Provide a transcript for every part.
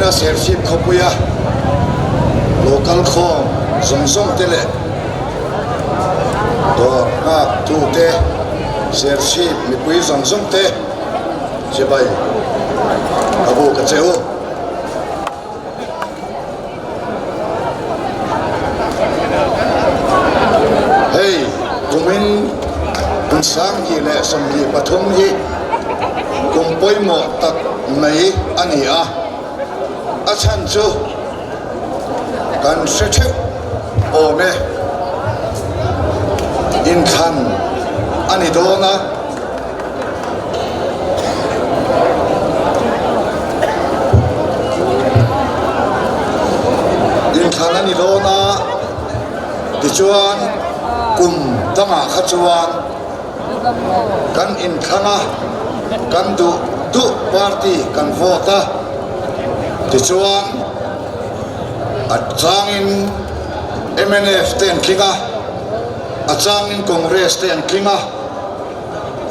Vawiina Serchhip khawpuia lo kal khawm zawng zawng te leh dawr nghak tu te, Serchhip mipui zawng zawng te chibai ka buk a che u. Hei kumin kum 2023 hi kum pawimawh tak mai a ni a, a chhan chu kan hre theuh awm e, inthlan a ni dawn a. Inthlan a ni dawn a, tichuan kum dangah kha chuan kan inthlang a, kan duh duh party kan vote a, tichuan a changin mnf te an tling a, a changin Congress te an tling a.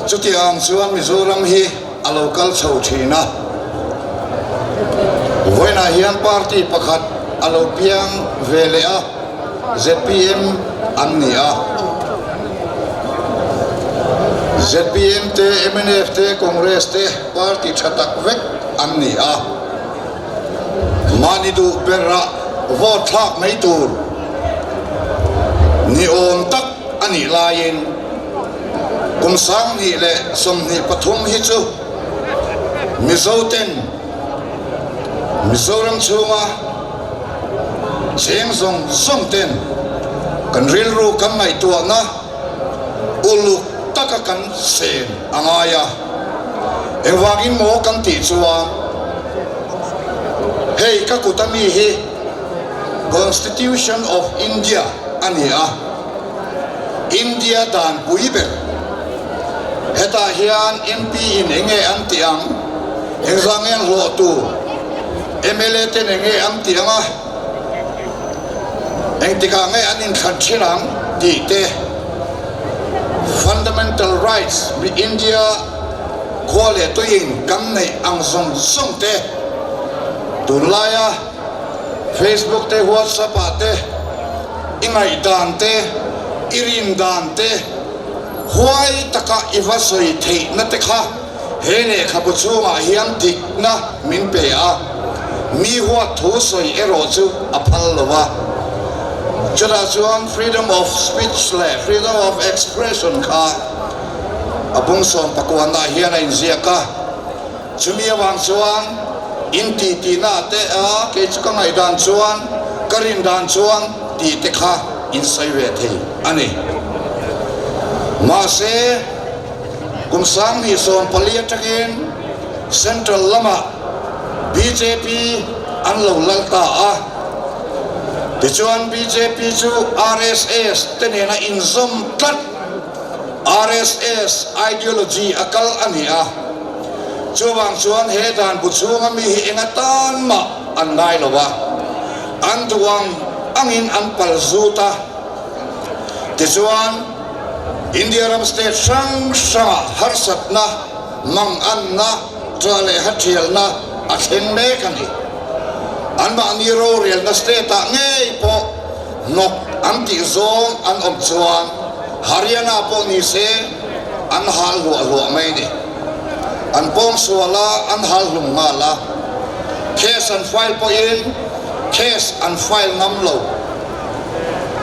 Chutiang chuan Mizoram hi a lo kal chho thin a, vawiinah hian party pakhat a lo piang ve leh a, zpm an ni a. Zpm te, mnf te, Congress te party tha tak vek an ni a. Mahni duh berah vote thlak mai tur ni awm tak a nih laiin kum 2023 hi chu Mizoten Mizoram chhunga cheng zawng zawng ten kan rilru kan ngaihtuahna uluk taka kan sen a ngai a. Engvangin maw kan tih chuan hei ka kut ami hi Constitution of India a ni a, India dan pui ber. Hetah hian MP in enge an tih ang, engzah nge an hlawh tur, mla ten enge an tih ang a, engtikah nge an inthlan thin ang tih te, Fundamental rights mi India khua leh tuiin kan neih ang zawng zawng te, tunlaia Facebook te WhatsApp ah te i ngaihdan te, i rindan te huai taka i va sawi theihna te kha he lehkhabu chhungah hian dikna min pe a, mi huat thu sawi erawh chu a phal lo a. Chutah chuan freedom of speech leh freedom of expression kha a bungsawm pakuanah hian a inziak a. Chumi avang chuan in ti tihna te a kei chu ka ngaihdan chuan ka rindan chuan tih te kha in sawi ve thei a ni. Mahse kum 2014 atangin Central lamah bjp an lo lal ta a, tichuan bjp chu RSS te nena inzawm tlat RSS ideology a kal a ni a, chuvang chuan he dan bu chhunga mi hi eng atan mah an ngai lo a, an duh ang angin an pal zut a, tichuan India ram state hrang hrangah harsatna, manganna, ṭah leh hathialna a thleng mek a ni. Anmahni rorelna state-ah ngei pawh hnawk an tih zawng an awm chuan Haryana pawh ni se an hal hluah hluah mai ni. An pawng sual a, an hal hlum nghal a. Case an file pawhin case an file ngam lo.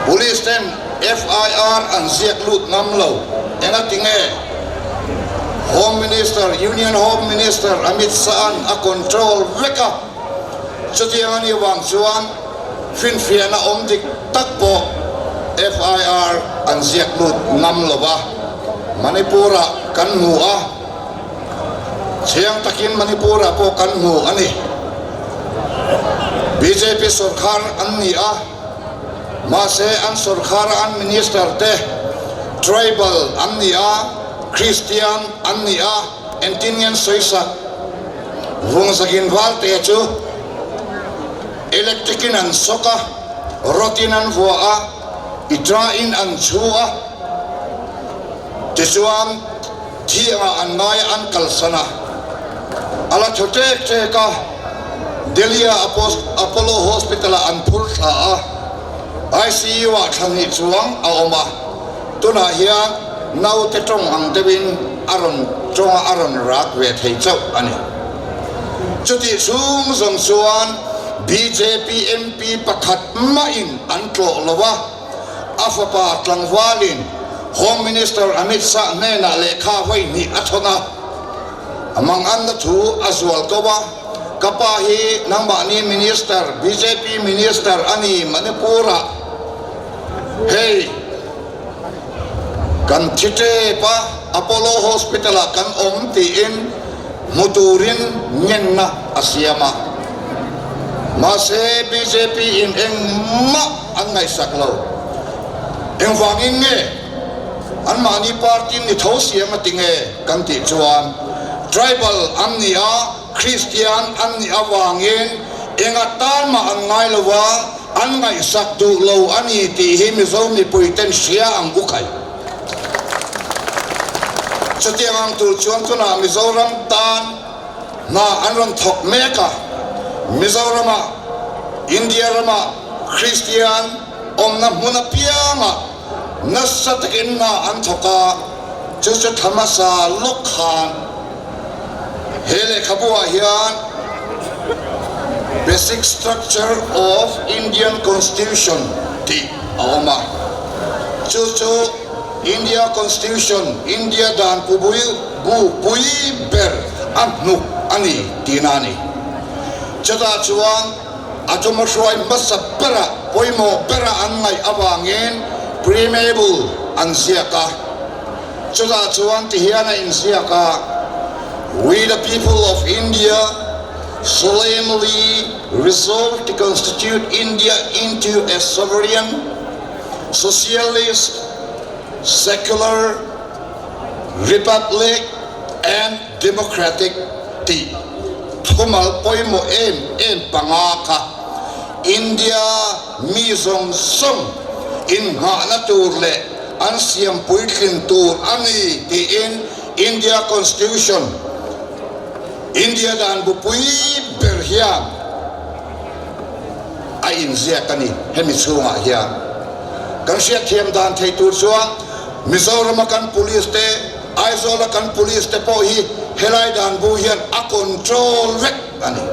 Police ten FIR an ziak lut ngam lo. Engati nge? Home Minister, Union Home Minister Amit Shah-a'n a control vek a. Chutiang a nih vang chuan finfiahna awm dik tak pawh FIR an ziak lut ngam lo va, Manipur-ah kan hmu a, chiang takin Manipur-ah pawh kan hmu a ni. Bjp sorkar an ni a, mahse an sorkara an minister te tribal an ni a, Christian an ni a, engtin nge an sawisak? Vungzakin valte chu electric in an sawk a, rod in an vuah a, itra in an chhu a, tichuan thi angah an ngai a, an kalsan a, a la thaw ṭek ṭek a. Delhi-a Apollo Hospital-ah an phur thla a, ICU-ah thla hnih chuang a awm a, tunah hian naute tawng ang deuhin a rawn tawng a, a rawn rak ve thei chauh a ni. Chutih chhung zawng chuan bjp MP pakhat mahin an tlawh lo a, a fapa tlangvalin Home Minister Amit Shah hnenah lehkha vawi hnih a thawn a, A manganna thu a zual ko a, Ka pa hi nangmahni Minister, bjp Minister a ni Manipur-ah hei kan thi tep a, Apollo Hospital-ah kan awm tiin hmu turin ngenna a siam a. Mahse bjp in engmah an ngaihsak lo. Engvangin nge anmahni party ni tho siam a ti nge? Kan tih chuan tribal an ni a, Kristian an nih avangin enga tan mah an ngai lo a, an ngaihsak duh lo a ni tih hi Mizo mipuiten hria ang u khai. Chutiang ang tur chuan tunah Mizoram tan hna an rawn thawk mek a, Mizoramah, India ramah Kristian awmna hmun apiangah Nasa takin hna an thawk a, chu chu thla hmasa lawk khan he lehkhabuah hian Basic Structure of Indian Constitution tih a awm a, chu chu India Constitution, India dan bu pui ber a hnuk a ni tihna a ni. Chutah chuan A tumahruai hmasa bera pawimawh bera an ngaih avangin Preamble an ziak a. Chutah chuan tihian a inziak a, We the people of India solemnly resolve to constitute India into a sovereign, socialist, secular republic and Democratic tih thumal pawimawh em em panga kha India mi zawng zawng inngahna tur leh an siam puitlin tur a ni tiin India Constitution, India dan bupui ber hian a inziak a ni. Hemi chhungah hian kan hriatthiam dan thei tur chuan Mizorama kan police te, Aizawla kan police te pawh hi helai dan bu hian a control vek a ni.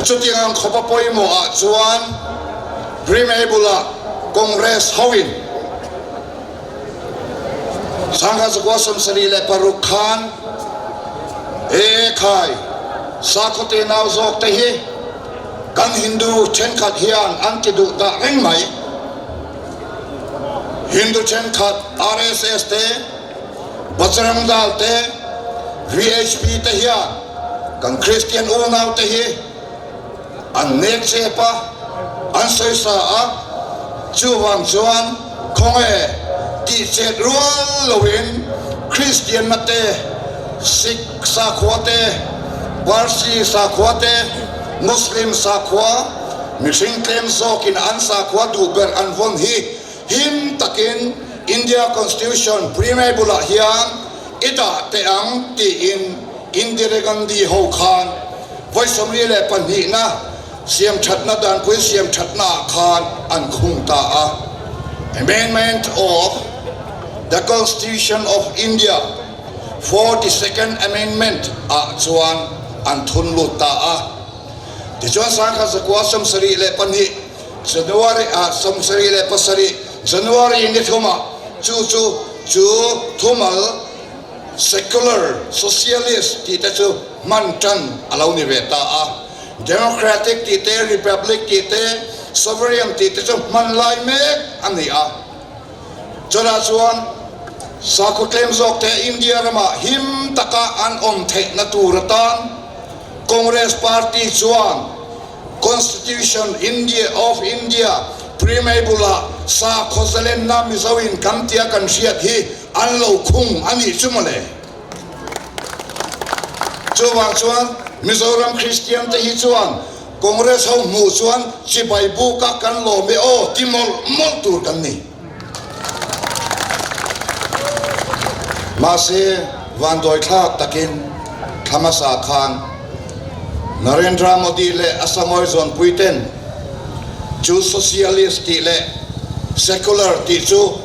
Chutiang ang khawpa pawimawh ah chuan Preamble-ah Congress hoin Sangha Zakua 76 khan E khai, sakhaw tenau zawk te hi kan Hindu thenkhat hian an ti duh dah reng mai. Hindu thenkhat RSS te, Bajrang Dal te, VHP te hian kan Kristian unau te hi an nek chep a, an sawisa a, chuvang chuan khawnge tih chet rual loin Kristianna te, Sikh sakhua te, Parsi sakhua te, Muslim sakhua, Mihring tlem zawkin an sakhua duh ber an vawn hi him takin India Constitution Preamble-ah hian i dah teh ang tiin Indira Gandhi ho khan vawi 42na siamthatna danpui siamthatnaah khan an khung ta a. Amendment of the Constitution of India, 42nd Amendment, ah chuan an thun lut ta a. Tichuan 1972 January ah 77 January ni thumah chu chu chu thumal secular socialist tih te chu hman tan a lo ni ve ta a. Democratic tih te, republic tih te, sovereign tih te chu hman lai mek a ni a. Chutah chuan sakhaw tlem zawk te India ramah him taka an awm theihna tur atan Congress Party chuan Constitution India of India Preamble-ah sakhaw zalenna Mizoin kan tia kan hriat hi an lo khung a nih chu mawle. Chuvang chuan Mizoram Kristian te hi chuan Congress ho hmuh chuan chibai buka kan lawm e aw ti mawlh mawlh tur kan ni. Mahse, vanduai thlak takin. Thla hmasa khan Narendra Modi leh a sangawi zawnpui ten chu Socialist tih leh Secular tih chu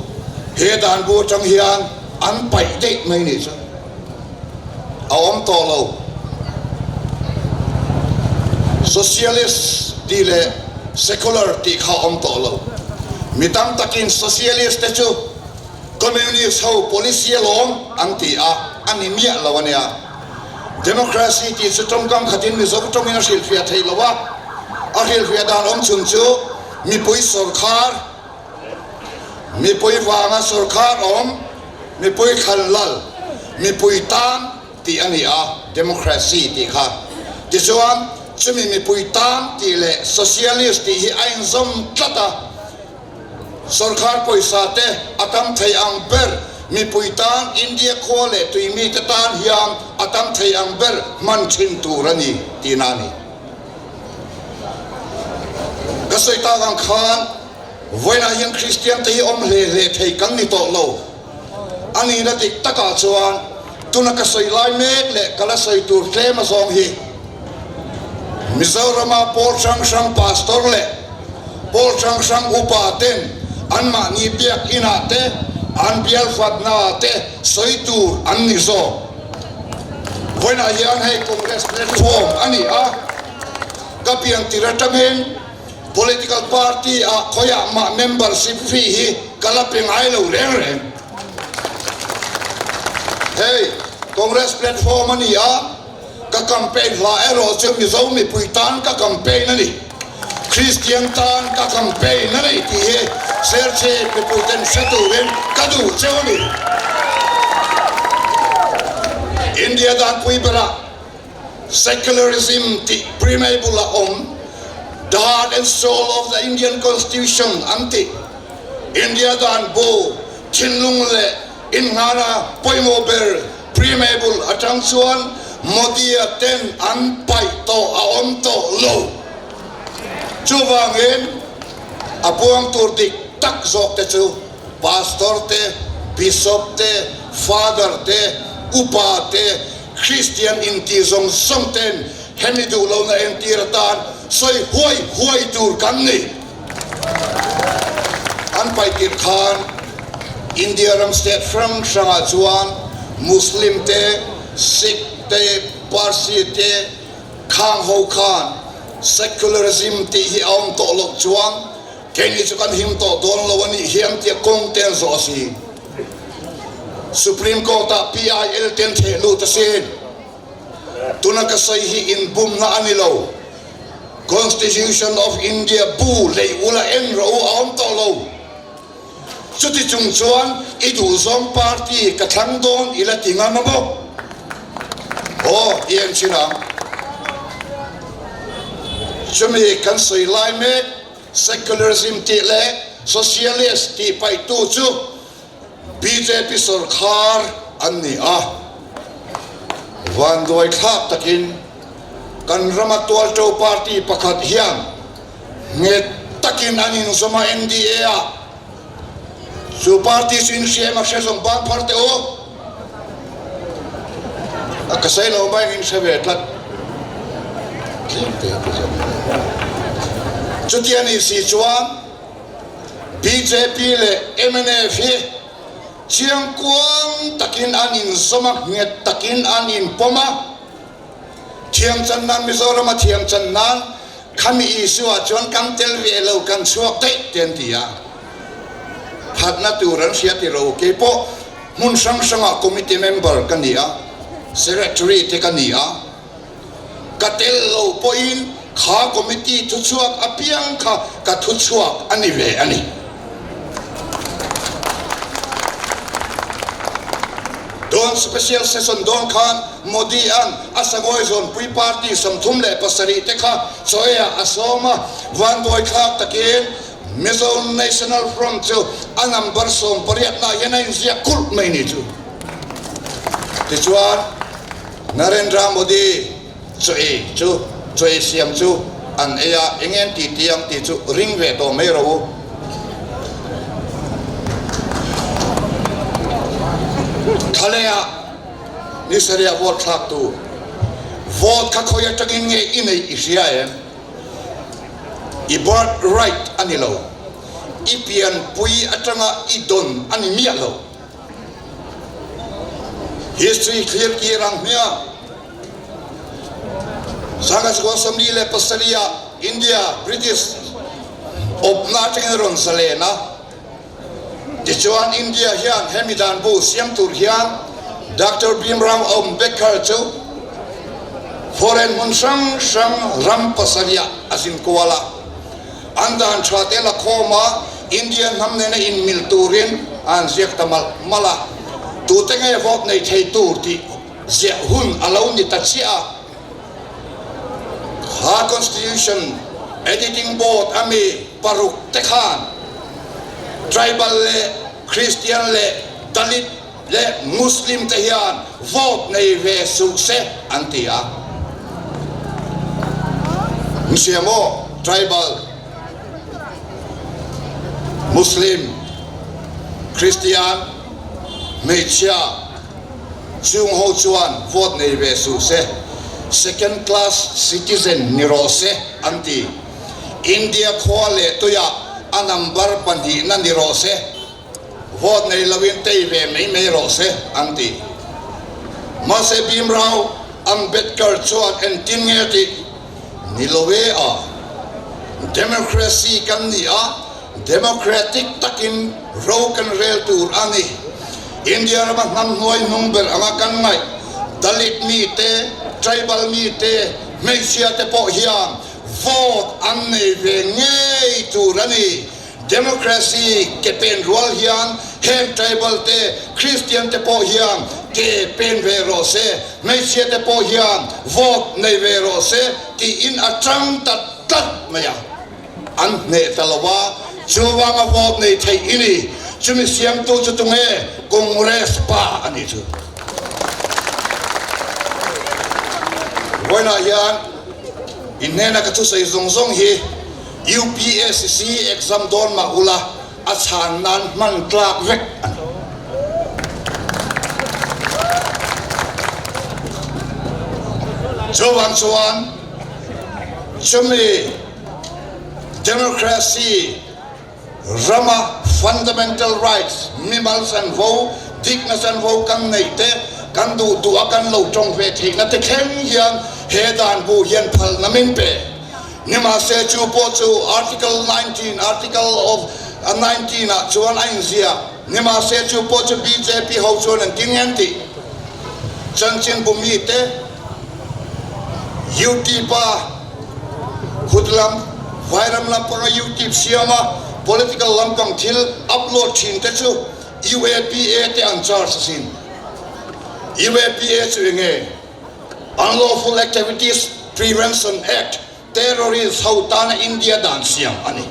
he dan bu atang hian an paih daih mai nih chu a awm tawh lo. Socialist tih leh Secular tih kha a awm tawh lo. Mi tam takin Socialist te chu Communist ho policy alawm an ti a, a ni miah lo a nia. Democracy tih chu tawngkam khatin Mizo tawngin a hrilhfiah theih lo a, a hrilhfiah dan awm chhun chu mipui sawrkhar, mipui vanga sawrkhar awm, mipui thlan lal, mipui tan tih a ni a, democracy tih kha. Tichuan, chumi mipui tan tih leh socialist tih hi a inzawm tlat a. Sorkar pawisa te a tam thei ang ber mipui tan India khua leh tui mite tan hian a tam thei ang ber hman thin tur a ni tihna a ni. Ka sawi tak ang khan vawiinah hian Kristian te hi awm hle hle thei kan ni tawh lo. A nihna dik takah chuan tuna ka sawi lai mek leh ka la sawi tur tlem azawng hi Mizorama pawl hrang hrang pastor leh Pawl hrang hrang upa ten anmahni biak inah te, an bial fatnaah te sawi tur an ni zawk. Vawiinah hian hei Congress platform a ni a, ka pian tir atangin political party ah khawiah mah membership fee hi ka la pe ngai lo reng reng. Hei Congress platform a ni a, Ka campaign hla erawh chu Mizo mipui tan ka campaign a ni, Kristian tan ka campaign a ni tih hi Serchhip mipuiten hre turin ka duh cheu a ni. India danpui berah Secularism tih preamble a awm, The heart and soul of the Indian Constitution an tih. India dan bu thinlung leh Inngana pawimawh ber preamble atang chuan Modi-a ten an paih tawh a awm tawh lo. Chuvangin a puang tur dik tak zawk te chu Pastor te, Bishop te, Father te, Upa te, Kristian inti zawng zawng ten hemi duh lohna entir atan sawi huai huai tur kan ni. An paih tirh khan India ram state hrang hrangah chuan Muslim te, Sikh te, Parsi te khang ho khan secularism tih hi a awm tawh loh chuan keini chu kan him tawh dawn lo a nih hi an tia kawng te an zawh a si. Supreme Court ah PIL te an theh lut a sin. Tuna ka sawi hi inbumna a ni lo. Constitution of India bu lei ula en rawh u a awm tawh lo. Chuti chung chuan i duhzawng party ka thlang dawn i la ti ngam a maw? Aw, i en chin ang. Chumi kan sawi lai mek secularism tih leh socialist tih paihtu chu Bjp sawrkhar an ni a, vanduai thlak takin kan rama tualto party pakhat hian nghet takin an inzawm a NDA ah chu party chu inhriam a hre zawng ban phar teh u a ka sawi lo mai in hre ve tlat tlem te a ti zawk chutia ni si chuan. Bjp leh mnf hi chiangkuang takin an inzawm a, nghet takin an inpawm a. Thiamchan nan Mizorama thiamchan nan khami issue ah chuan kan tel ve lo, kan chhuak daih te an ti a. Phatna tur an hria ti lo. Keipawh hmun hrang hrangah committee member ka ni a, secretary te ka ni a. Ka tel lo pawhin kha committee thuchhuak apiang kha ka thuchhuak a ni ve a ni. Dawn Special Session dawn khan Modi-a'n a sangawi zawnpui party 37 te kha chaw-ah a sawm a, vanduai thlak takin Mizo National Front chu a number 18 nah hian a inziak kulh mai ni chu. Tichuan. Narendra Modi chaw ei chu chaw ei siam chu an ei a, eng en ti ti ang tih chu ring ve tawh mai rawh u. Thlaleh ah ni sarih ah vote thlak tu. Vote kha khawi atangin nge i neih i hria em? I birth right a ni lo. I pianpui atanga i dawn a ni miah lo. History thlir kir ang hmiang. Sangha 77 ah India British awpna atangin a rawn zalen a. Tichuan India hian hemi dan bu siam tur hian Doctor Bhimrao Ambedkar chu foreign hmun hrang hrang ram pasarihah a zin kual a. An dan tha te la khawm a, India hnam nena inmil turin a han ziak ta malh malh a. Tute nge vote nei thei tur tih ziah hun a lo ni ta chiah a. Kha Constitution Editing Board a mi paruk te khan Tribal leh Christian leh Dalit leh Muslim te hian vote nei ve suh se an ti a. Hmsia maw Tribal, Muslim, Christian, hmeichhia, Chung ho chuan vote nei ve suh se, second class citizen ni rawh se an ti. India khua leh tuiah a number pahnihna ni rawh se, vote nei loin tei ve mai mai rawh se an ti. Mahse Bhimrao Ambedkar chuan engtin nge tih ni lo e a, democracy kan ni a, Democratic takin ro kan rel tur a ni. India rama hnam hnuai hnung ber anga kan ngaih Dalit mite, Tribal mite, hmeichhia te pawh hian vote an nei ve ngei tur a ni. Democracy ke pen rual hian heng Tribal te, Christian te pawh hian ke pen ve rawh se, hmeichhia te pawh hian vote nei ve rawh se tiin a tang ta tlat mai a. An hneh ta lo a, chuvanga vote nei theih i ni. Chumi siamtu chu tunge? Congress pa a nih chu. Vawiinah hian in hnena ka thusawi zawng zawng hi UPSC exam dawn mah ula a chhan nan hman tlak vek a ni. Chuvang chuan chumi Democracy rama fundamental rights, mimal chanvo, dikna chanvo kan neih te, kan duh duh a kan lo tawng ve theihna te thleng hian he dan bu hian phalna min pe. Nimahse chu pawh chu Article 19, Article of 19 ah chuan a inziak. Nimahse chu pawh chu bjp ho chuan an ti ngen tih chanchinbu mite YouTube a Khut lam, Vairam lampanga YouTube siama political lampang thil upload thin te chu UAPA te an charge asin. UAPA chu enge? Unlawful Activities Prevention Act, terrorist ho tana India dan siam a ni.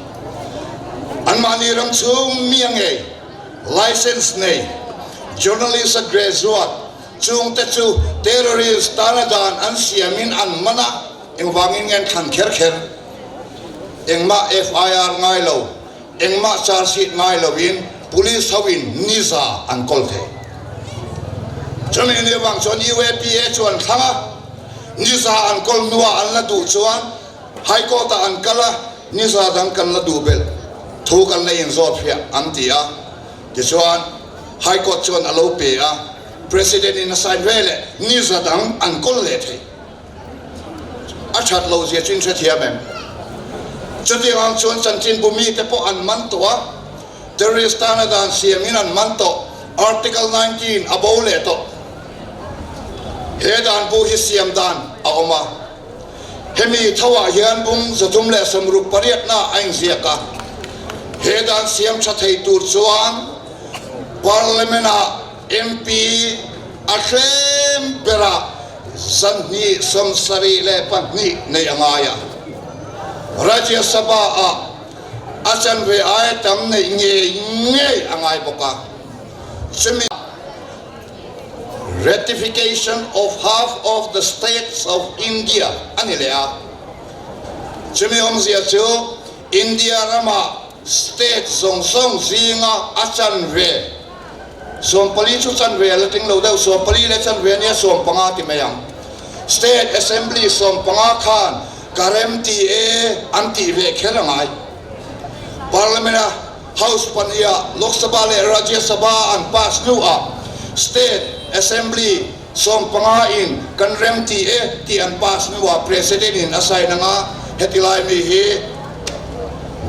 Anmahni ram chhung mi a ngei, license nei, journalist a graduate chungte chu terrorist tana dan an siamin an man a, Engvangin nge an thlan kher kher? Engmah FIR ngai lo, engmah charge sheet ngai loin police hoin niza an kawl thei. Chumi ni avang chuan UAPA chu an thlang a, niza an kawl hnuah an la duh chuan High Court ah an kal a, niza dang kan la duh belh thu kan la inzawt hriah an ti a. Tichuan High Court chuan a lo pe a, President in a sign veleh niza dang an kawl leh thei. A that lo zia chu in hrethiam em? Chutiang ang chuan chanchinbu mite pawh an man tawh a, terrorist tana dan siamin an man tawh, Article 19 a bo leh tawh. He dan bu hi siam dan a awm a, hemi thoah hian bung 368 na a inziak a, he dan siam tha thei tur chuan Parliament-ah MP a tlem berah 272 neih a ngai a. Rajya Sabha-ah a chanve aia tam neih ngei ngei a ngai bawk a. Chumi Ratification of half of the states of India a ni leh a. Chumi awmzia chu India rama state zawng zawng zinga a chanve 14 chu chanve a la tling lo deuh, 14 leh chanve ania 15 ti mai ang. State Assembly 15 khan ka remti e an tih ve kher a ngai. Parliament-a House pahniha Lok Sabha leh Rajya Sabha an pass hnuah State Assembly 15 in kan remti e tih an pass hnuah President in a sign anga heti lai mi hi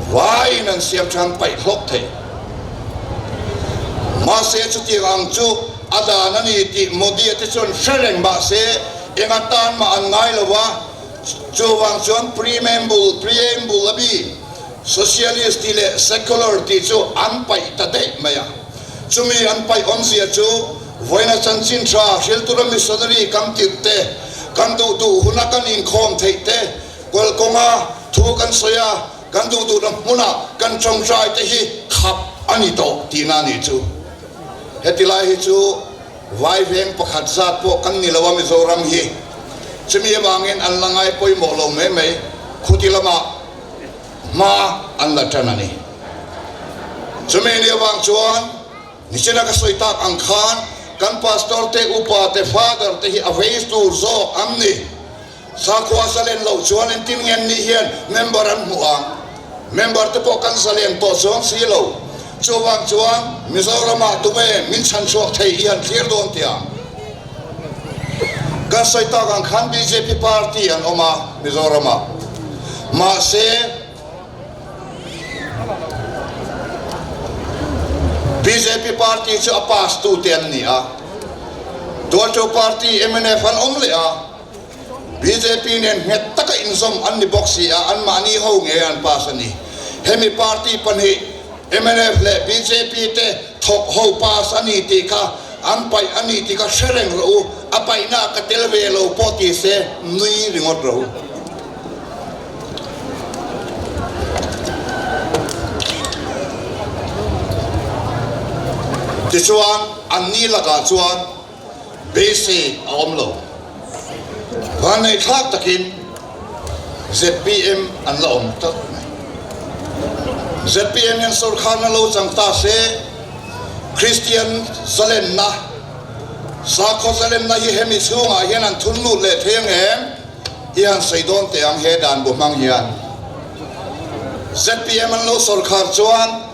vaiin an siam than paih hlawk thei. Mahse chutiang ang chu a dan a ni tih Modi-a te chuan hre reng mahse enga tan mah an ngai lo a, chuvang chuan Preamble, preamble, a bi Socialist tih leh Secular tih chu an paih ta daih mai a. Chumi an paih awmzia chu vawiina chanchin tha hriltura missionary kan tirh te, kan duh duh huna kan inkhawm theih te, kual kawnga thu kan sawi a, kan duh duhna hmuna kan tawngtai te hi khap a ni tawh tihna a nih chu. Heti lai hi chu vai veng pakhat zat pawh kan ni lo a Mizoram hi. Chumi avangin an la ngai pawimawh lo mai mai. Khuti lamah hma an la tan a ni. Chumi ni avang chuan nichina ka sawi tak ang khan kan pastor te, upa te, father te hi a vei tur zawk an ni. Sakhua zalen loh chuan engtin nge an nih hian member an hmuh ang? Member te pawh kan zalen tawh chuang si lo. Chuvang chuan Mizoramah tunge min chhan chhuak thei hi han thlir dawn tia kan sawi tak ang khan bjp party an awm a Mizoramah. Mahse bjp party chu a pass tute an ni a, Tualṭo party mnf an awm leh a. Bjp nen nghet taka inzawm an ni bawk si a, anmahni ho nge an pass a ni. Hemi party pahnih mnf leh bjp te thawk ho pass a ni tih kha an paih a ni tih kha hre reng rawh u, a paihna ah ka tel ve lo pawh ti se nui ringawt rawh u. Tichuan anni lakah chuan Beisei a awm lo. Vanneihthlak takin zpm an la awm tlat mai. Zpm hian sorkharna lo chang ta se, Kristian zalenna, sakhaw zalenna hi hemi chhungah hian an thun lut leh thei ang em? I han sawi dawn teh ang he dan bu hmang hian. Zpm an lo sorkhar chuan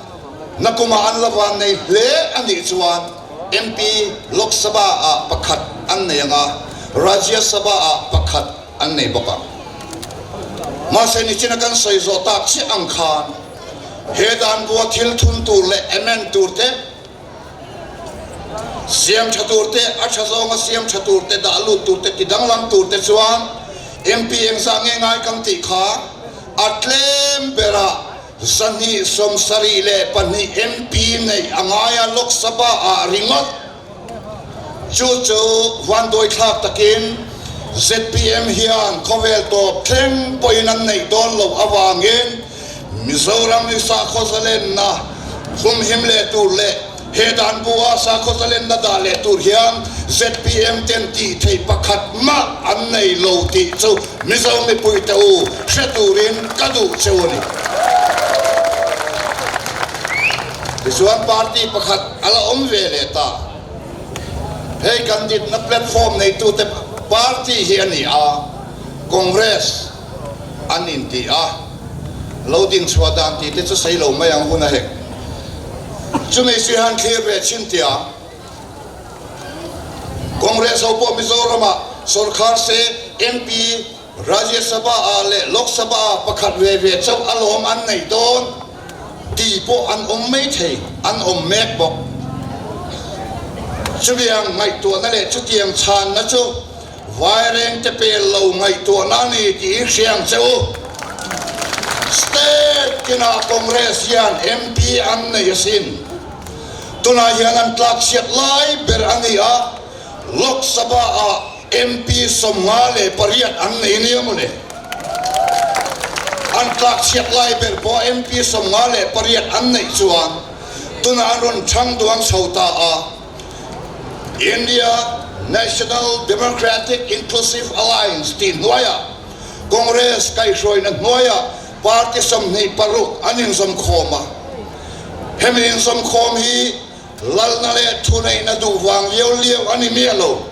nakumah an la vannei hle a nih chuan, MP Lok Sabha ah pakhat an nei ang a, Rajya Sabha ah pakhat an nei bawk ang. Mahse nichina kan sawi zawh tak chiah ang khan he dan bua thil thun tur leh amend tur te, siam tha tur te, a tha zawnga siam tha tur te, dah lut tur te, ti danglam tur te chuan MP engzah nge ngai kan tih kha a tlem berah 272 MP neih a ngai a Lok Sabha ah ringawt. Chu chu vanduaithlak takin zpm hian khawvel tawp thleng pawhin an neih dawn loh avangin Mizoram hi sakhaw zalenna humhim leh tur leh he dan bu-a sakhaw zalenna dah leh tur hian zpm ten tih theih pakhat mah an nei lo tih chu Mizo mipuite u hre turin ka duh cheu a ni. Tichuan party pakhat a la awm ve leh ta. Hei kan dikna platform neitute party hi a ni a, Congress an inti a, lo dinchhuah dan tih te chu sawi lo mai ang hun a hek. Chumi chu han thlir ve chhin tia Congress ho pawh Mizoramah sorkar se MP, Rajya Sabha ah leh Lok Sabha ah pakhat ve ve chauh alawm an nei dawn tih pawh an awm mai thei, an awm mek bawk. Chutiang ngaihtuahna leh chutiang chhanna chu Vairengte pel lo ngaihtuahna a ni tih hi hria ang che u. State tinah Congress hian MP an nei asin. Tunah hian an tlakchhiat lai ber a ni a, Lok Sabha ah MP 58 an nei nia mawle. An tlakchhiat lai ber pawh MP 58 an neih chuan tunah an rawn chhang duang chho ta a. India National Democratic Inclusive Alliance tih hnuaiah Congress kaihhruaina hnuaiah party 26 an inzawmkhawm a. Hemi inzawmkhawm hi lalna leh thuneihna duh vang liau liau a ni miah lo.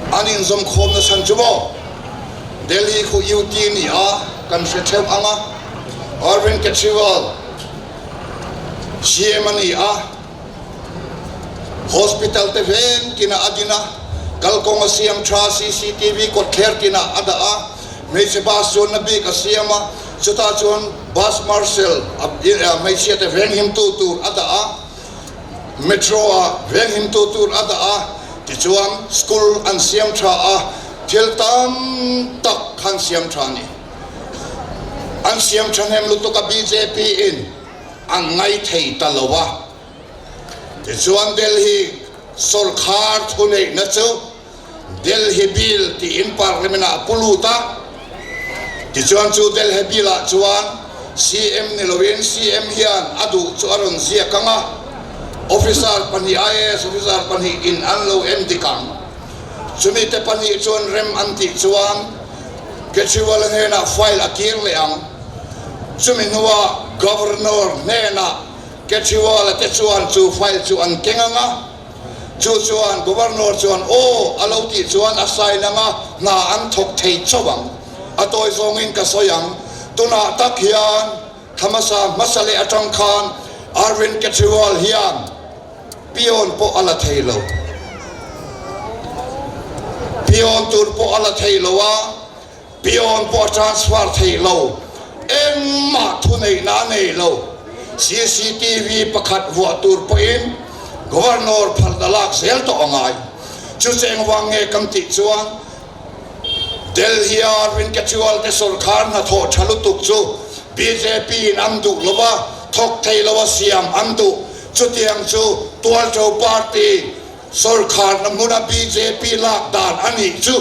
An inzawmkhawmna chhan chu maw Delhi khu UT ni a kan hre theuh ang a, Arvind Kejriwal CM a ni a, Hospital te veng tinah a din a, kalkawng a siam tha, cctv kawtthler tinah a dah a, hmeichhe bus chuanna bik a siam a, chutah chuan bus marshal hmeichhia te venghimtu tur a dah a, metro ah venghimtu tur a dah a, tichuan school an siam tha a, thil tam tak kha an siam tha a ni. An siam thahnem lutuk a bjp in an ngaithei ta lo a. Tichuan Delhi sawrkhar thuneihna chu Delhi Bill tiin Parliament ah a pu lut a. Tichuan chu Delhi Bill ah chuan CM ni loin CM hian a duh chu a rawn ziak ang a, officer pahnih IAS officer pahnih in an lo en dik ang. Chumi te pahnih chuan rem an tih chuan Kejriwal-a hnenah file a kir leh ang. Chumi hnuah Governor hnenah Kejriwal-a te chuan chu file chu an keng ang a, chu chuan Governor chuan aw a lo tih chuan a sign ang a, hna an thawk thei chauh ang. A tawi zawngin ka sawi ang, tunah tak hian thla hmasa hmasa leh atang khan Arvind Kejriwal hian peon pawh a la thei lo. Peon tur pawh a la thei lo a. Peon pawh a transfer thei lo, engmah thuneihna a nei lo. Cctv pakhat vuah tur pawhin Governor phalna lak zel tawh a ngai. Chu chu engvang nge kan tih chuan Delhi a Arvind Kejriwal te sawrkhar hnathawh tha lutuk chu bjp in an duh lo va, thawk thei lo a siam an duh. Chutiang chu Tualṭo party Sawrkharna hmuna bjp lak dan a nih chu,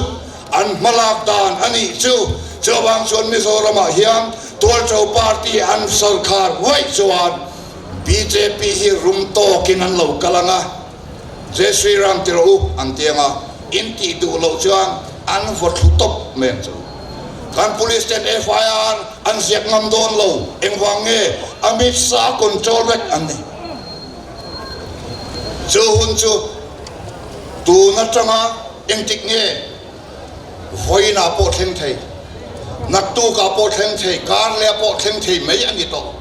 an hmalak dan a nih chu. Chuvang chuan Mizoramah hian Tualṭo party an sawrkhar huai chuan bjp hi rum tawkin an lo kal ang a, Jai Shri Ram ti rawh u an ti ang a, in tih duh loh chuan an vaw thlu tawp mai ang chu. Kan police ten FIR an ziak ngam dawn lo, engvang nge Amit Shah control vek an ni. Chu hun chu tun atanga engtik nge vawiinah pawh thleng thei, naktukah pawh thleng thei, kar leh pawh thleng thei mai a ni tawh.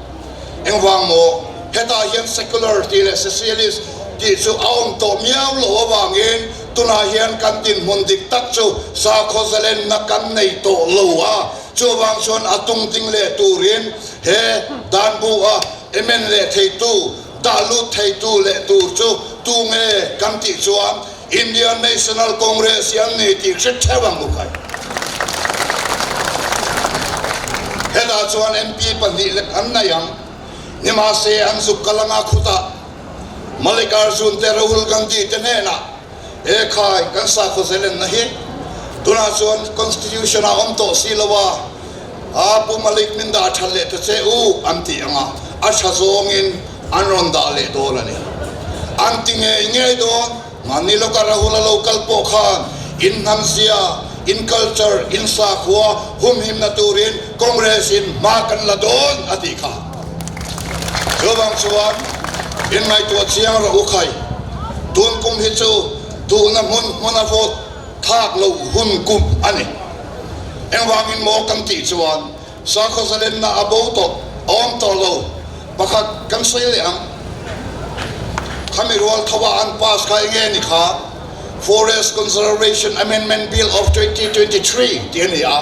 Engvang maw? Hetah hian secular tih leh socialist tih chu a awm tawh miau loh avangin tunah hian kan dinhmun dik tak chu sakhaw zalenna kan nei tawh lo a, chuvang chuan a tungding leh turin he danbu a Amen leh theitu, dah lut theitu leh tur chu tu nge kan tih chuan Indian National Congress hi an ni tih hre theuh ang u khai. Hetah chuan MP pahnih lek an nei ang. Nimahse an zuk kal anga khutah Mallikarjun te Rahul Gandhi te hnenah He khai kan sakhaw zelenna hi tunah chuan Constitution ah awm tawh si lo a, a Pu Malik min dah that leh ta che u an tih ang a, a tha zawngin an rawn dah leh dawn a ni. An ti ngei ngei dawn, mahni lawka Rahul a lo kal pawh khan in hnam zia, in culture, in sakhua humhimna turin Congress in hma kan la dawn a tih kha. Chuvang chuan in ngaihtuah chiang rawh u khai, tun kum hi chu duhna hmun hmuna vote thlak loh hun kum a ni. Engvangin maw kan tih chuan sakhaw zalenna a bo tawh, a awm tawh lo. Pakhat kan sawi leh ang, khami rual tho a an pass kha enge ni kha Forest Conservation Amendment Bill of 2023 tih a ni a.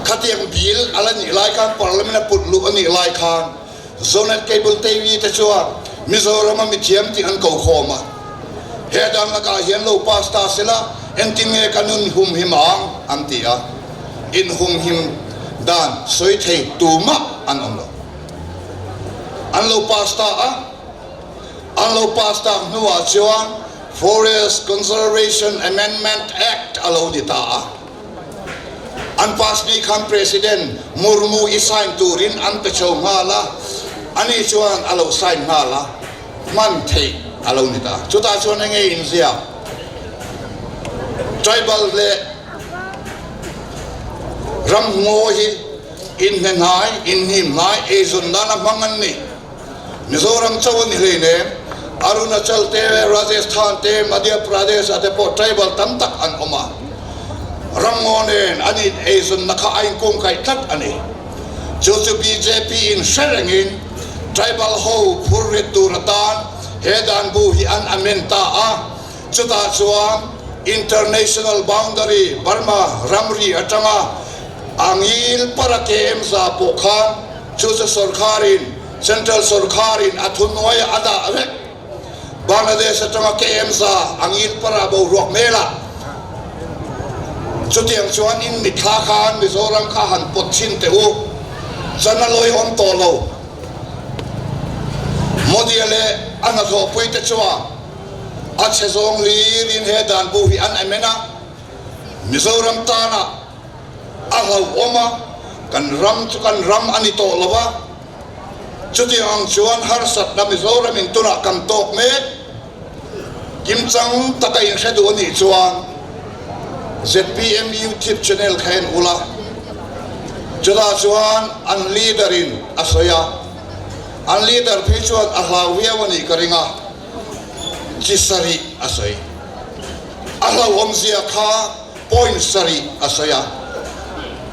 Khatiang bill a la nih lai khan Parliament a put luh a nih lai khan Zonet Cable TV te chuan Mizoram a mithiam tih an ko khawm a. He dan lakah hian lo pass ta sela engtin nge kan in humhim ang an ti a. In humhim dan sawi thei tumah an awm lo. An lo pass ta a. An lo pass tak hnuah chuan Forest Conservation Amendment Act a lo ni ta a. An pass ni khan President Murmu i sign turin an pe chho nghal a, ani chuan a lo sign nghal a, hman theih a lo ni ta. Chutah chuan enge inziak? Tribal leh ramngaw hi inhnehnai, inhnimhnai, eizawn nana hmang an ni. Mizoram chauh a ni hleinem. Arunachal te, Rajasthan te, Madhya Pradesh ah te pawh tribal tam tak an awm a. Ramngaw nen an in eizawnna kha a inkungkaih tlat a ni. Chu chu bjp in hre rengin tribal ho phur rit tur atan he dan bu hi an amend ta a. Chutah chuan international boundary Burma ramri atanga a ngil para KM za pawh khan chu chu sorkharin central sorkharin a thuhnuaiah a dah vek. Bangladesh atanga KM za a ngil para boruak hmelah chutiang chuan in mitthla khan Mizoram kha han pawt chhin teh u. Chan a lawi awm tawh lo. Modi-a leh a hnathawhpuite chuan A chhe zawng hlirin he dan bu hi an amen a, Mizoram tana a hlauhawm a, kan ram chu kan ram a ni tawh lo a, chutiang ang chuan harsatna Mizoramin tunah kan tawk mek. Kimchang taka inhre duh a nih chuan zpm YouTube channel kha en ula, chutah chuan an leader in a sawi a, an leader phei chuan a hlau viau a nih ka ring a. Chi sarih a sawi. A hlauhawmzia kha point sarih a sawi a,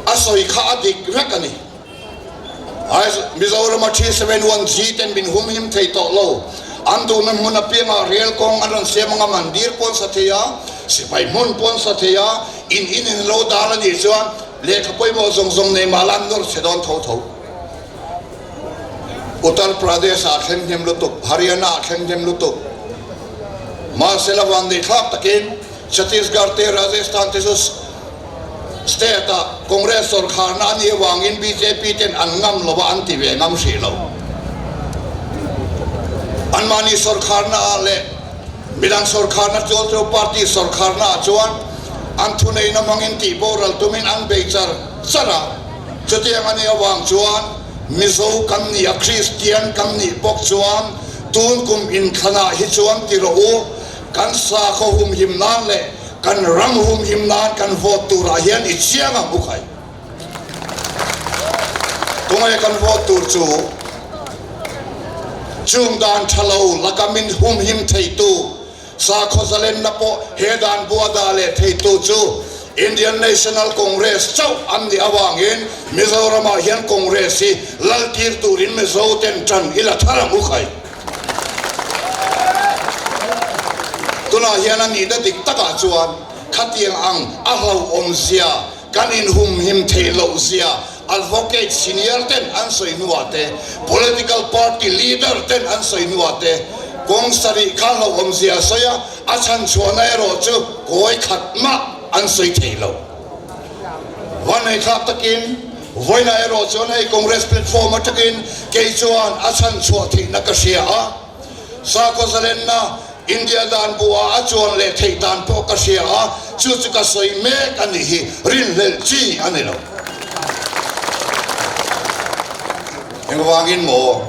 a sawi kha a dik vek a ni. Mizorama 371G ten min humhim thei tawh lo. An duhna hmun apiangah rel kawng an rawn siam anga mandir pawh an sa thei a, sipai hmun pawh an sa thei a, in in in lo dal a nih chuan lehkha pawimawh zawng zawng nei mahla an nawr chhe dawn tho tho. Uttar Pradesh ah thleng hnem lutuk, Haryana ah thleng hnem lutuk. Mahse la van nei thlak takin Chhattisgarh te Rajasthan te chu state ah Congress sawrkharna a nih avangin bjp ten an ngam lo a an ti ve ngam hrih lo. Anmahni sawrkharna ah leh midang sawrkharna Tualteu party sawrkharna ah chuan an thuneihna hmangin tih boral tumin an bei char char a. Chutiang a nih avang chuan Mizo kan nih a Kristian kan nih bawk chuan tun kum inthlanah hi chuan ti rawh u, kan sakhaw humhim nan leh kan ram humhim nan kan vote turah hian i chiang ang u khai. Tunge kan vote tur chu chung dan tha lo laka min humhim theitu Sakhaw zalenna pawh he dan bua dah leh theitu chu Indian National Congress chauh an nih avangin Mizoramah hian Congress hi laltir turin Mizo ten tan i la thar ang u khai. Tunah hian a nihna dik takah chuan khatiang ang a hlauhawmzia Kan inhumhim theih loh zia advocate senior ten an sawi hnuah te, political party leader ten an sawi hnuah te, kawng sarih kha hlauhawm zia a sawi a, a chhan chhuahna erawh chu kawi khat mah an sawi thei lo. Vanneithlak takin vawiinah erawh chuan hei Congress platform atangin kei chuan a chhan chhuah theihna ka hria a, Sakhaw zalenna India dan buah a chuan leh theih dan pawh ka hria a, chu chu ka sawi mek a nih hi, rinhlelh chi a ni lo. Engvangin maw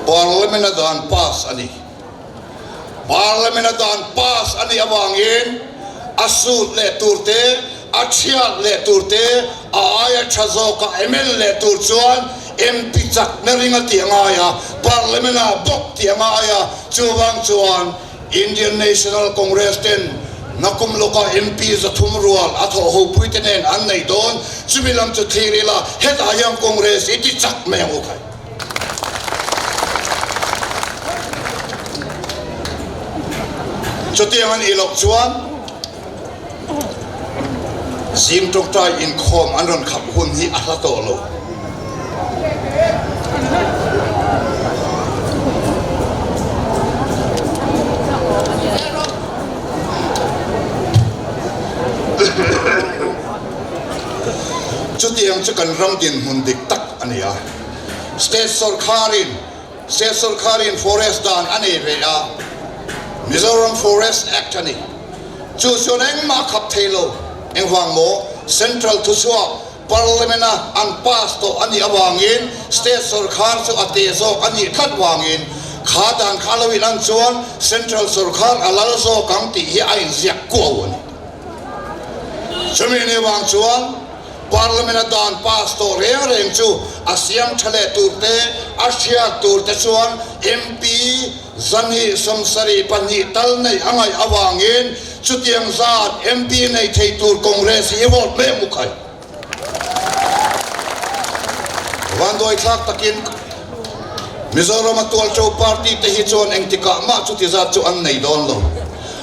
Parliament a dan pass a ni? Parliament a dan pass a nih avangin a sut leh tur te, a thiat leh tur te, a aia tha zawka amend leh tur chuan MP chakna ring a tih a ngai a, Parliament ah bawk tih a ngai a, chuvang chuan Indian National Congress ten nakum lawka MP 300 rual a thawh hopui te nen an nei dawn, chumi lam chu thlir ila hetah hian Congress i ti chak mai ang u khai. Chutiang a nih loh chuan Zing tawngtai inkhawm an rawn khap hun hi a hla tawh lo. Chutiang chu kan ram dinhmun dik tak a ni a. State sawrkharin State sawrkharin Forest dan a nei ve a, Mizoram Forest Act a ni. Chu chuan engmah khap thei lo. Engvang maw? Central thuchhuak Parliament-a an pass tawh a nih avangin State sawrkhar chu a teh zawk a nih tlat vangin kha dan kha lo inang chuan Central sawrkhar a lal zawk ang tih hi a inziak kuau a ni. Chumi ni vang chuan Parliament-a dan pass tawh reng reng chu a siam tha leh tur te, a hriat tur te chuan MP. 272 tal neih a ngaih avangin chutiang zat MP nei thei tur Congress hi vote mai ang u khai. Vanduai thlak takin Mizoram a tualṭo party te hi chuan engtikah mah chuti zat chu an nei dawn lo.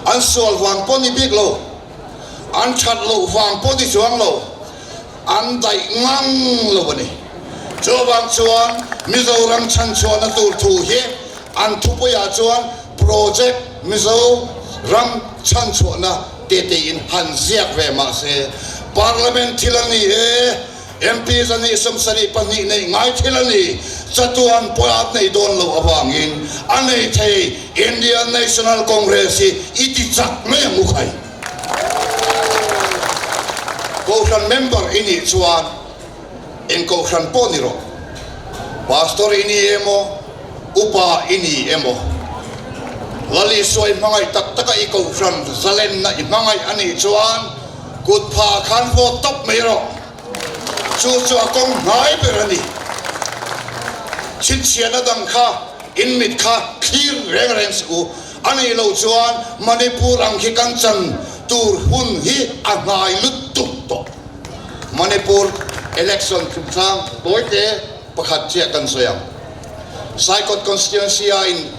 An sual vang pawh ni bik lo, an that loh vang pawh ni chuang lo, an daih ngang lo a ni. Chuvang chuan Mizoram chhanchhuahna tur thu hi an thupuiah chuan Project Mizo ram chhanchhuahna te tiin han ziak ve mah se, Parliament thil a ni e, MP zahnih 72 neih ngai thil a ni, chatuan pawh a nei dawn loh avangin a nei thei Indian National Congress hi i ti chak mai ang u khai. Kohhran member i nih chuan eng kohhran pawh ni rawh, Pastor i ni emaw, Upa i ni emaw, Lal Isua i hmangaih tak taka i kohhran zalenna i hmangaih a nih chuan kut pha khan vote tawp mai rawh. Chu chu a kawng hnai ber a ni. Chhinchhiahna dang kha in mit kha thlir reng reng suh u. A nih loh chuan Manipur ang khi kan chan tur hun hi a hnai lutuk tawh. Manipur election chungchang tawite pakhat chiah kan sawi ang. Saikawt constituency a in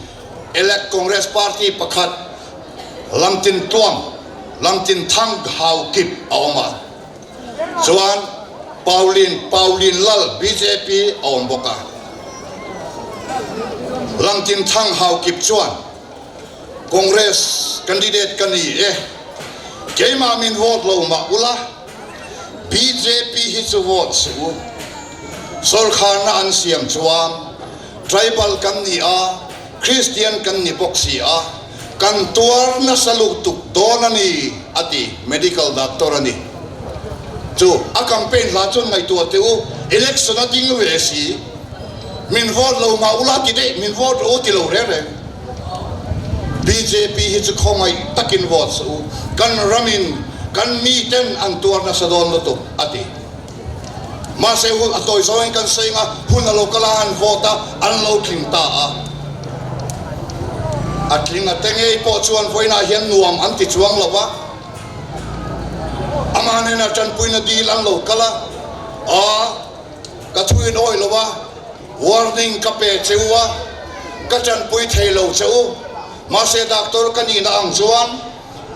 elect Congress party pakhat Lamtin Tluang, Lamtin Thang Haokip a awm a. Chuan Pauline, Pauline Lal bjp a awm bawk a. Lamtin Thang Haokip chuan Congress candidate ka ni e, keimah min vote lo mah ula, bjp hi chu vote suh u. Sawrkharna an siam chuan tribal kan ni a, Christian kan ni bawk si a, kan tuar nasa lutuk dawn a ni, a ti. Medical doctor a ni. Chu a campaign hla chuan ngaihtuah teh u, election a ding ve si. Min vote lo mah ula ti daih, min vote rawh u ti lo reng reng. Bjp hi chu khawngaih takin vote suh u, kan ramin kan miten an tuar nasa dawn lutuk, a ti. Mahse hun a tawi zawngin kan sawi anga hun a lo kal a, an vote a, an lo tling ta a. A tling a te ngei pawh chuan vawiinah hian nuam an ti chuang lo va, amah hnenah tanpuina dil an lo kal a, aa. Ka thu in awih lo a, warning ka pe che u a, ka tanpui thei lo che u. Mahse doctor ka nihna ang chuan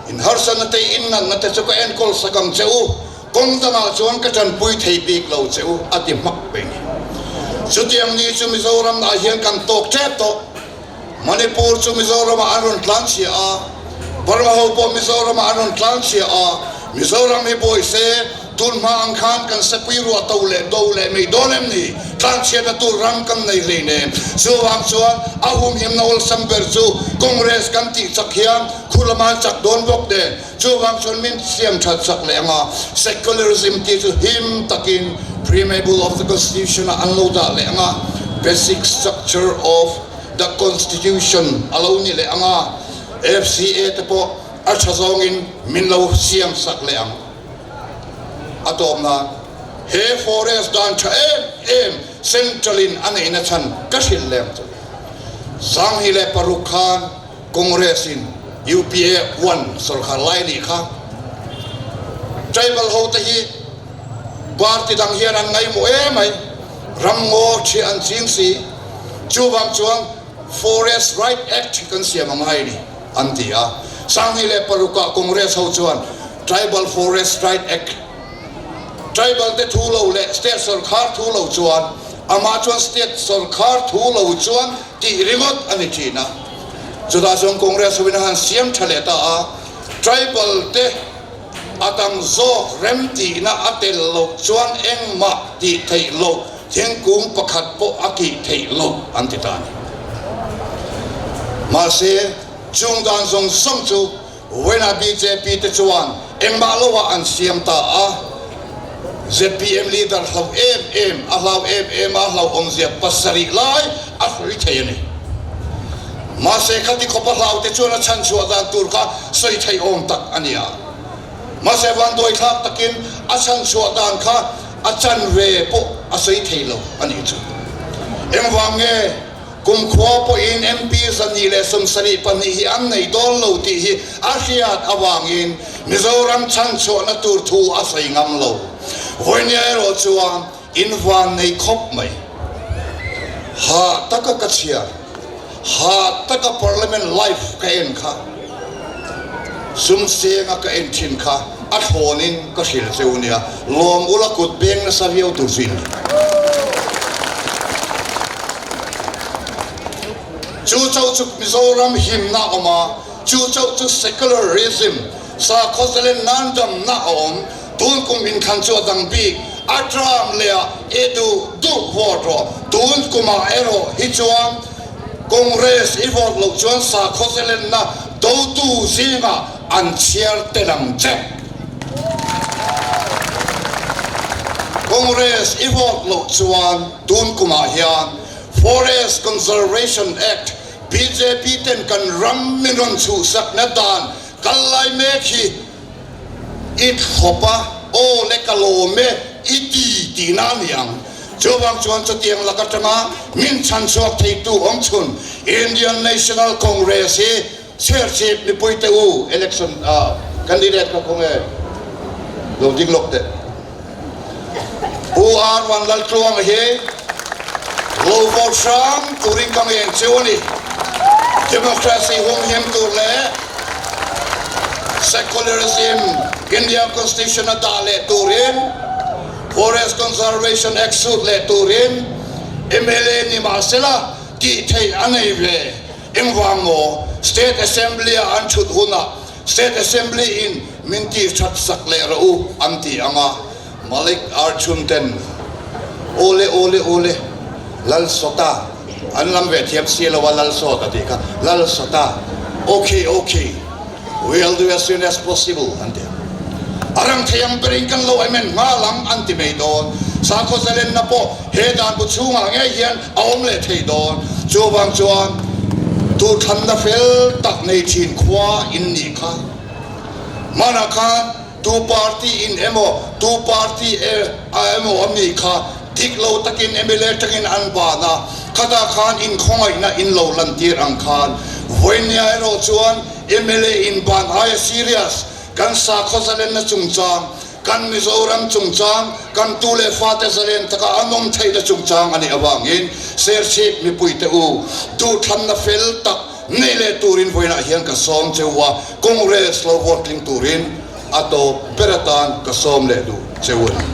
in harsatna te in natna te chu ka enkawl sak ang che u, kawng dangah chuan ka tanpui thei bik lo che u a ti hmak mai ni. Chutiang ni chu Mizoram ah hian kan tawk tep tawh. Manipur chu Mizoramah an rawn tlan chhia a, Burma ho pawh Mizoramah an rawn tlan chhia a, Mizoram hi buai se, tun hma ang khan kan sepui ruah to leh do leh mai dawn em ni? Tlan chhiatna tur ram kan nei hleinem. Chuvang chuan a humhimna awlsam ber chu Congress kan tih chak hian khu lama an chak dawn bawk nen, chuvang chuan min siam that chak leh ang a, secularism tih chu him takin preamble of the constitution ah an lo dah leh ang a, basic structure of The Constitution a lo ni leh ang a, FCA te pawh a tha zawngin min lo siam sak leh ang. A tawp nan, he forest dan tha em em Central in a neihna chhan ka hrilh leh ang chu. 2006 khan Congress in UPA one sorkar lai nih kha tribal ho te hi party dang hian an ngaihmawh em ai, ramngaw thi an ching si, chuvang chuan Forest Right Act hi kan siam a ngai ni an ti a. 2006 ah Congress ho chuan Tribal Forest Right Act, Tribal te thu lo leh state sorkar thu lo chuan amah chuan state sorkar thu lo chuan tih ringawt a ni thin a. Chutah chuan Congress hoin a han siam tha leh ta a, Tribal te a tam zawk rem tihna a tel loh chuan engmah tih theih loh thingkung pakhat pawh a kih theih loh an ti ta a ni. Mahse, chung dan zawng zawng chu Wena bjp te chuan engmah lo ah an siam ta a, zpm leader hlau em em, a hlau em em a, hlauhawmzia pasarih lai a hrui thei a ni. Mahse khati khawpa hlau te chuan a chhan chhuah dan tur kha sawi theih awm tak a ni a. Mahse vanduai thlak takin a chhan chhuah dan kha a chan ve pawh a sawi thei lo a nih chu. Engvang nge? Kumkhua pawhin MP 272 hi an nei dawn lo tih hi a hriat avangin Mizoram chhanchhuahna tur thu a sawi ngam lo. Vawinia erawh chuan in van nei khawp mai. Hah taka ka chhiar, hah taka Parliament live ka en kha, sum senga ka en thin kha a thlawnin ka hrilh cheu nia, lawm ula kut beng nasa viau tur chu in ni. Chu chauh chu Mizoram himna a awm a, chu chauh chu secularism, sakhaw zalen nan damna a awm. Tun kum inthlan chu a dang bik, a term leh ah i duh duh vote rawh. Tun kumah erawh hi chuan Congress i vote loh chuan sakhaw zalenna dotu zingah an chhiar tel ang che. Congress i vote loh chuan tun kumah hian Forest Conservation Act, bjp ten kan ram min rawn chhuhsakna dan kal lai mek hi i thlawp a, aw le ka lawm e i ti tihna a ni ang. Chuvang chuan chutiang lak atanga min chhanchhuak theitu awmchhun Indian National Congress hi Serchhip mipuite u election candidate kha khawnge lo ding lawk teh. Pu R Vanlaltluanga hi lo vote hram turin ka ngen cheu a ni. Democracy humhim tur leh secularism India Constitution a dah leh turin Forest Conservation Act sut leh turin mla ni mahsela tih theih a nei ve. Engvang maw State Assembly a an thut hunah State Assembly in min tih that sak leh rawh u an ti ang a, Malik Archun ten Awle awle awle Lalsawta an lam ve thiam si lo a Lalsawta tih kha Lalsawta ok ok we'll do as soon as possible an ti a. A rang thei ang berin kan lo em en nghal ang an ti mai dawn. Sakhaw zalenna pawh he dan bu chhungah ngei hian a awm leh thei dawn. Chuvang chuan duhthlanna fel tak nei thin khua in nih kha. Hmanah khan tu party in emaw tu party a emaw a mi kha dik lo takin mla tangin an ban a, khatah khan inkhawngaihna in lo lantir ang khan vawinia erawh chuan mla in ban aia serious Kan sakhaw zalenna chungchang, kan Mizoram chungchang, kan tu leh fate zalen taka an awm theihna chungchang a nih avangin Serchhip mipuite u duhthlanna fel tak nei leh turin vawiinah hian ka sawm cheu a, Congress lo vote tling turin a tawp ber atan ka sawm leh duh cheu a ni.